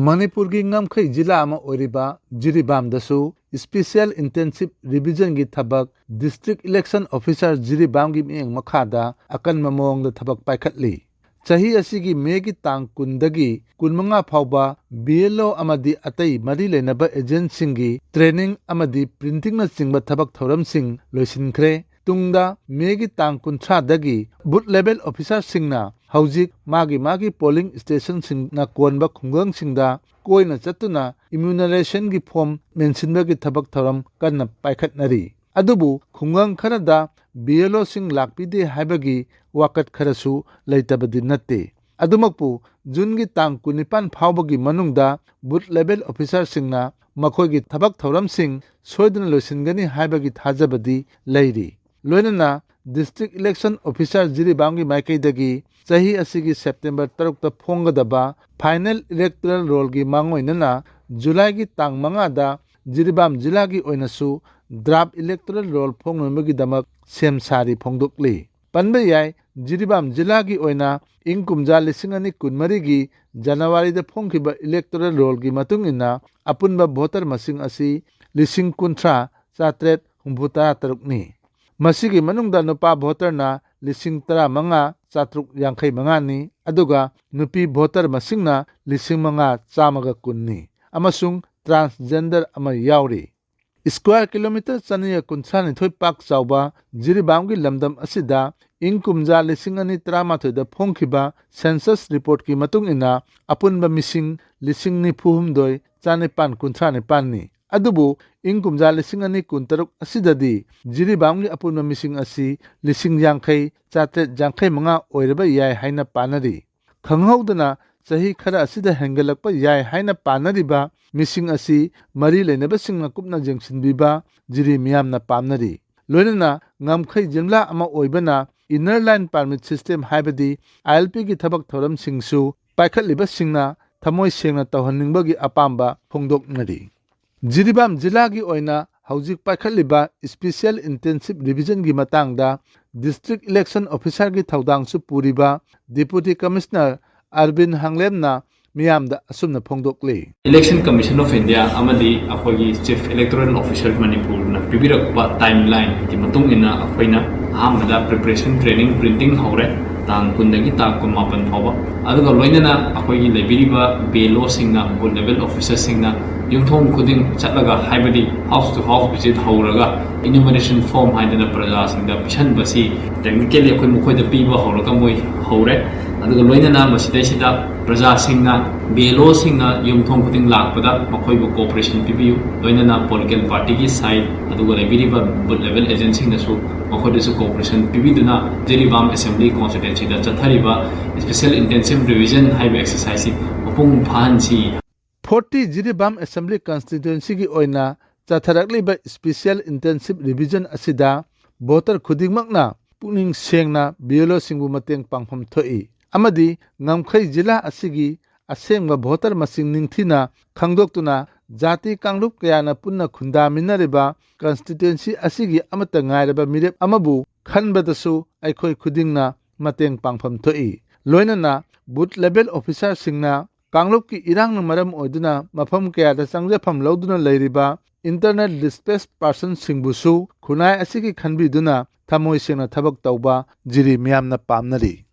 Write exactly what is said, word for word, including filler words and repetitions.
ꯃꯅꯤꯄꯨꯔꯒꯤ ꯉꯝꯈꯩ ꯖꯤꯂꯥ ꯑꯃ ꯑꯣꯏꯔꯤꯕ ꯖꯤꯔꯤꯕꯥꯝꯗꯁꯨ Special Intensive Revisionꯒꯤ ꯊꯕꯛ District Election Officer ꯖꯤꯔꯤꯕꯥꯝꯒꯤ ꯃꯤꯠꯌꯦꯡ ꯃꯈꯥꯗ ꯑꯀꯟꯕ ꯃꯑꯣꯡꯗ ꯊꯕꯛ ꯄꯥꯏꯈꯠꯂꯤ꯫ ꯆꯍꯤ ꯑꯁꯤꯒꯤ ꯃꯦꯒꯤ ꯇꯥꯡ ꯀꯨꯟꯗꯒꯤ ꯀꯨꯟꯃꯉꯥ ꯐꯥꯎꯕ ꯕꯤ ꯑꯦꯜ ꯑꯣ ꯑꯃꯗꯤ ꯑꯇꯩ ꯃꯔꯤ ꯂꯩꯅꯕ ꯑꯦꯖꯦꯟꯁꯤꯡꯒꯤ training ꯑꯃꯗꯤ printingꯅꯆꯤꯡꯕ ꯊꯕꯛ ꯊꯧꯔꯝꯁꯤꯡ ꯂꯣꯏꯁꯤꯟꯈ꯭ꯔꯦ꯫ ꯇꯨꯡꯗ ꯃꯦꯒꯤ ꯇꯥꯡ ꯀꯨꯟꯊ꯭ꯔꯥꯗꯒꯤ booth level officerꯁꯤꯡꯅ ꯍꯧꯖꯤꯛ ꯃꯥꯒꯤ ꯃꯥꯒꯤ polling stationꯁꯤꯡꯅ ꯀꯣꯟꯕ ꯈꯨꯡꯒꯪꯁꯤꯡꯗ ꯀꯣꯏꯅ ꯆꯠꯇꯨꯅ enumeration form ꯃꯦꯟꯁꯤꯟꯕꯒꯤ ꯊꯕꯛ ꯊꯧꯔꯝ ꯀꯟꯅ ꯄꯥꯏꯈꯠꯅꯔꯤ꯫ ꯑꯗꯨꯕꯨ ꯈꯨꯡꯒꯪ ꯈꯔꯗ ꯕꯤ ꯑꯦꯜ ꯑꯣꯁꯤꯡ ꯂꯥꯛꯄꯤꯗꯦ ꯍꯥꯏꯕꯒꯤ ꯋꯥꯀꯠ ꯈꯔꯁꯨ ꯂꯩꯇꯕꯗꯤ ꯅꯠꯇꯦ꯫ ꯑꯗꯨꯃꯛꯄꯨ ꯖꯨꯟꯒꯤ ꯇꯥꯡ ꯀꯨꯟꯅꯤꯄꯥꯟ ꯐꯥꯎꯕꯒꯤ ꯃꯅꯨꯡꯗ booth level officerꯁꯤꯡꯅ ꯃꯈꯣꯏꯒꯤ ꯊꯕꯛ ꯊꯧꯔꯝꯁꯤꯡ ꯁꯣꯏꯗꯅ ꯂꯣꯏꯁꯤꯟꯒꯅꯤ ꯍꯥꯏꯕꯒꯤ ꯊꯥꯖꯕꯗꯤ ꯂꯩꯔꯤ꯫ ꯂꯣꯏꯅꯅ District Election Officer ꯖꯤꯔꯤꯕꯥꯝꯒꯤ ꯃꯥꯏꯀꯩꯗꯒꯤ ꯆꯍꯤ ꯑꯁꯤꯒꯤ September ꯇꯔꯨꯛꯇ ꯐꯣꯡꯒꯗꯕ final electoral rollꯒꯤ ꯃꯥꯡꯑꯣꯏꯅꯅ ꯖꯨꯂꯥꯏꯒꯤ ꯇꯥꯡ ꯃꯉꯥꯗ ꯖꯤꯔꯤꯕꯥꯝ ꯖꯤꯂꯥꯒꯤ ꯑꯣꯏꯅꯁꯨ draft electoral roll ꯐꯣꯡꯅꯕꯒꯤꯗꯃꯛ ꯁꯦꯝ ꯁꯥꯔꯤ ꯐꯣꯡꯗꯣꯛꯂꯤ꯫ ꯄꯟꯕ ꯌꯥꯏ, ꯖꯤꯔꯤꯕꯥꯝ ꯖꯤꯂꯥꯒꯤ ꯑꯣꯏꯅ ꯏꯪ ꯀꯨꯝꯖꯥ ꯂꯤꯁꯤꯡ ꯑꯅꯤ ꯀꯨꯟꯃꯔꯤꯒꯤ ꯖꯅꯋꯥꯔꯤꯗ ꯐꯣꯡꯈꯤꯕ electoral rollꯒꯤ ꯃꯇꯨꯡ ꯏꯟꯅ ꯑꯄꯨꯟꯕ voter ꯃꯁꯤꯡ ꯑꯁꯤ ꯂꯤꯁꯤꯡ ꯀꯨꯟꯊ꯭ꯔꯥ ꯆꯥꯇ꯭ꯔꯦꯠ ꯍꯨꯝꯐꯨꯇꯔꯥ ꯇꯔꯨꯛꯅꯤ꯫ ꯃꯁꯤꯒꯤ ꯃꯅꯨꯡꯗ ꯅꯨꯄꯥ voterꯅ ꯂꯤꯁꯤꯡ ꯇꯔꯥꯃꯉꯥ ꯆꯥꯇ꯭ꯔꯨꯛ ꯌꯥꯡꯈꯩ ꯃꯉꯥꯅꯤ, ꯑꯗꯨꯒ ꯅꯨꯄꯤ voter ꯃꯁꯤꯡꯅ ꯂꯤꯁꯤꯡ ꯃꯉꯥ ꯆꯥꯝꯃꯒ ꯀꯨꯟꯅꯤ ꯑꯃꯁꯨꯡ transgender ꯑꯃ ꯌꯥꯎꯔꯤ꯫ Square kilometre ꯆꯅꯤꯒ ꯀꯨꯟꯊ꯭ꯔꯥ ꯅꯤꯊꯣꯏ ꯄꯥꯛ ꯆꯥꯎꯕ ꯖꯤꯔꯤꯕꯥꯝꯒꯤ ꯂꯝꯗꯝ ꯑꯁꯤꯗ ꯏꯪ ꯀꯨꯝꯖꯥ ꯂꯤꯁꯤꯡ ꯑꯅꯤ ꯇꯔꯥꯃꯥꯊꯣꯏꯗ ꯐꯣꯡꯈꯤꯕ census reportꯀꯤ ꯃꯇꯨꯡ ꯏꯟꯅ ꯑꯄꯨꯟꯕ ꯃꯤꯁꯤꯡ ꯂꯤꯁꯤꯡ ꯅꯤꯐꯨ ꯍꯨꯝꯗꯣꯏ ꯆꯥꯅꯤꯄꯥꯟ ꯀꯨꯟꯊ꯭ꯔꯥ ꯅꯤꯄꯥꯟꯅꯤ꯫ ꯑꯗꯨꯕꯨ ꯏꯪ ꯀꯨꯝꯖꯥ ꯂꯤꯁꯤꯡ ꯑꯅꯤ ꯀꯨꯟꯇꯔꯨꯛ ꯑꯁꯤꯗꯗꯤ ꯖꯤꯔꯤꯕꯥꯝꯒꯤ ꯑꯄꯨꯟꯕ ꯃꯤꯁꯤꯡ ꯑꯁꯤ ꯂꯤꯁꯤꯡ ꯌꯥꯡꯈꯩ ꯆꯥꯇ꯭ꯔꯦꯠ ꯌꯥꯡꯈꯩ ꯃꯉꯥ ꯑꯣꯏꯔꯕ ꯌꯥꯏ ꯍꯥꯏꯅ ꯄꯥꯅꯔꯤ꯫ ꯈꯪꯍꯧꯗꯅ ꯆꯍꯤ ꯈꯔ ꯑꯁꯤꯗ ꯍꯦꯟꯒꯠꯂꯛꯄ ꯌꯥꯏ ꯍꯥꯏꯅ ꯄꯥꯅꯔꯤꯕ ꯃꯤꯁꯤꯡ ꯑꯁꯤ ꯃꯔꯤ ꯂꯩꯅꯕꯁꯤꯡꯅ ꯀꯨꯞꯅ ꯌꯦꯡꯁꯤꯟꯕꯤꯕ ꯖꯤꯔꯤ ꯃꯤꯌꯥꯝꯅ ꯄꯥꯝꯅꯔꯤ꯫ ꯂꯣꯏꯅꯅ ꯉꯝꯈꯩ ꯖꯤꯂꯥ ꯑꯃ ꯑꯣꯏꯕꯅ inner line permit system ꯍꯥꯏꯕꯗꯤ ꯑꯥꯏ ꯑꯦꯜ ꯄꯤꯒꯤ ꯊꯕꯛ ꯊꯧꯔꯝꯁꯤꯡꯁꯨ ꯄꯥꯏꯈꯠꯂꯤꯕꯁꯤꯡꯅ ꯊꯃꯣꯏ ꯁꯦꯡꯅ ꯇꯧꯍꯟꯅꯤꯡꯕꯒꯤ ꯑꯄꯥꯝꯕ ꯐꯣꯡꯗꯣꯛꯅꯔꯤ꯫ ꯖꯤꯔꯤꯕꯥꯝ ꯖꯤꯂꯥꯒꯤ ꯑꯣꯏꯅ ꯍꯧꯖꯤꯛ ꯄꯥꯏꯈꯠꯂꯤꯕ Special Intensive Revisionꯒꯤ ꯃꯇꯥꯡꯗ District Election Officerꯒꯤ ꯊꯧꯗꯥꯡꯁꯨ ꯄꯨꯔꯤꯕ Deputy Commissioner ꯑꯔꯕꯤꯟ ꯍꯥꯡꯂꯦꯝꯅ ꯃꯤꯌꯥꯝꯗ ꯑꯁꯨꯝꯅ ꯐꯣꯡꯗꯣꯛꯂꯤ꯫ Election Commission of India ꯑꯃꯗꯤ ꯑꯩꯈꯣꯏꯒꯤ Chief Electoral Officer ꯃꯅꯤꯄꯨꯔꯅ ꯄꯤꯕꯤꯔꯛꯄ timeline ꯒꯤ ꯃꯇꯨꯡ ꯏꯟꯅ ꯑꯩꯈꯣꯏꯅ ꯑꯍꯥꯟꯕꯗ preparation training, printing ꯍꯧꯔꯦ, ꯇꯥꯡ ꯀꯨꯟꯗꯒꯤ ꯇꯥꯡ ꯀꯨꯟꯃꯥꯄꯟ ꯐꯥꯎꯕ꯫ ꯑꯗꯨꯒ ꯂꯣꯏꯅꯅ ꯑꯩꯈꯣꯏꯒꯤ ꯂꯩꯕꯤꯔꯤꯕ B L O ꯁꯤꯡꯅ, booth level officer ꯁꯤꯡꯅ ꯌꯨꯝꯊꯣꯡ ꯈꯨꯗꯤꯡ ꯆꯠꯂꯒ, ꯍꯥꯏꯕꯗꯤ house to house visit ꯍꯧꯔꯒ enumeration form ꯍꯥꯏꯗꯅ ꯄ꯭ꯔꯖꯥꯁꯤꯡꯗ ꯄꯤꯁꯟꯕꯁꯤ technically ꯑꯩꯈꯣꯏ ꯃꯈꯣꯏꯗ ꯄꯤꯕ ꯍꯧꯔꯒ ꯃꯣꯏ ꯍꯧꯔꯦ꯫ ꯑꯗꯨꯒ ꯂꯣꯏꯅꯅ ꯃꯁꯤꯗꯩꯁꯤꯗ ꯄ꯭ꯔꯖꯥꯁꯤꯡꯅ, B L O ꯁꯤꯡꯅ ꯌꯨꯝꯊꯣꯡ ꯈꯨꯗꯤꯡ ꯂꯥꯛꯄꯗ ꯃꯈꯣꯏꯕꯨ cooperation ꯄꯤꯕꯤꯌꯨ꯫ ꯂꯣꯏꯅꯅ political party ꯒꯤ side, ꯑꯗꯨꯒ ꯂꯩꯕꯤꯔꯤꯕ booth level agent ꯁꯤꯡꯅꯁꯨ ꯃꯈꯣꯏꯗꯁꯨ cooperation ꯄꯤꯕꯤꯗꯨꯅ ꯖꯤꯔꯤꯕꯥꯝ assembly constituency ꯗ ꯆꯠꯊꯔꯤꯕ special intensive revision ꯍꯥꯏꯕ exercise ꯁꯤ ꯃꯄꯨꯡ ꯐꯥꯍꯟꯁꯤ꯫ Forty ꯖꯤꯔꯤꯕꯥꯝ assembly constituency ꯒꯤ ꯑꯣꯏꯅ ꯆꯠꯊꯔꯛꯂꯤꯕ special intensive revision ꯑꯁꯤꯗ voter ꯈꯨꯗꯤꯡꯃꯛꯅ ꯄꯨꯛꯅꯤꯡ ꯁꯦꯡꯅ B L O ꯁꯤꯡꯕꯨ ꯃꯇꯦꯡ ꯄꯥꯡꯐꯝ ꯊꯣꯛꯏ ꯑꯃꯗꯤ ꯉꯝꯈꯩ ꯖꯤꯂꯥ ꯑꯁꯤꯒꯤ ꯑꯁꯦꯡꯕ voter ꯃꯁꯤꯡ ꯅꯤꯡꯊꯤꯅ ꯈꯪꯗꯣꯛꯇꯨꯅ ꯖꯥꯇꯤ ꯀꯥꯡꯂꯨꯞ ꯀꯌꯥꯅ ꯄꯨꯟꯅ ꯈꯨꯟꯗꯥꯃꯤꯟꯅꯔꯤꯕ constituency ꯑꯁꯤꯒꯤ ꯑꯃꯠꯇ ꯉꯥꯏꯔꯕ ꯃꯤꯔꯦꯞ ꯑꯃꯕꯨ ꯈꯟꯕꯗꯁꯨ ꯑꯩꯈꯣꯏ ꯈꯨꯗꯤꯡꯅ ꯃꯇꯦꯡ ꯄꯥꯡꯐꯝ ꯊꯣꯛꯏ꯫ ꯂꯣꯏꯅꯅ booth level officer ꯁꯤꯡꯅ ꯀꯥꯡꯂꯨꯞꯀꯤ ꯏꯔꯥꯡꯅ ꯃꯔꯝ ꯑꯣꯏꯗꯨꯅ ꯃꯐꯝ ꯀꯌꯥꯗ ꯆꯪꯖꯐꯝ ꯂꯧꯗꯨꯅ ꯂꯩꯔꯤꯕ internally displaced person ꯁꯤꯡꯕꯨꯁꯨ ꯈꯨꯟꯅꯥꯏ ꯑꯁꯤꯒꯤ ꯈꯟꯕꯤꯗꯨꯅ ꯊꯃꯣꯏ ꯁꯦꯡꯅ ꯊꯕꯛ ꯇꯧꯕ ꯖꯤꯔꯤ ꯃꯤꯌꯥꯝꯅ ꯄꯥꯝꯅꯔꯤ꯫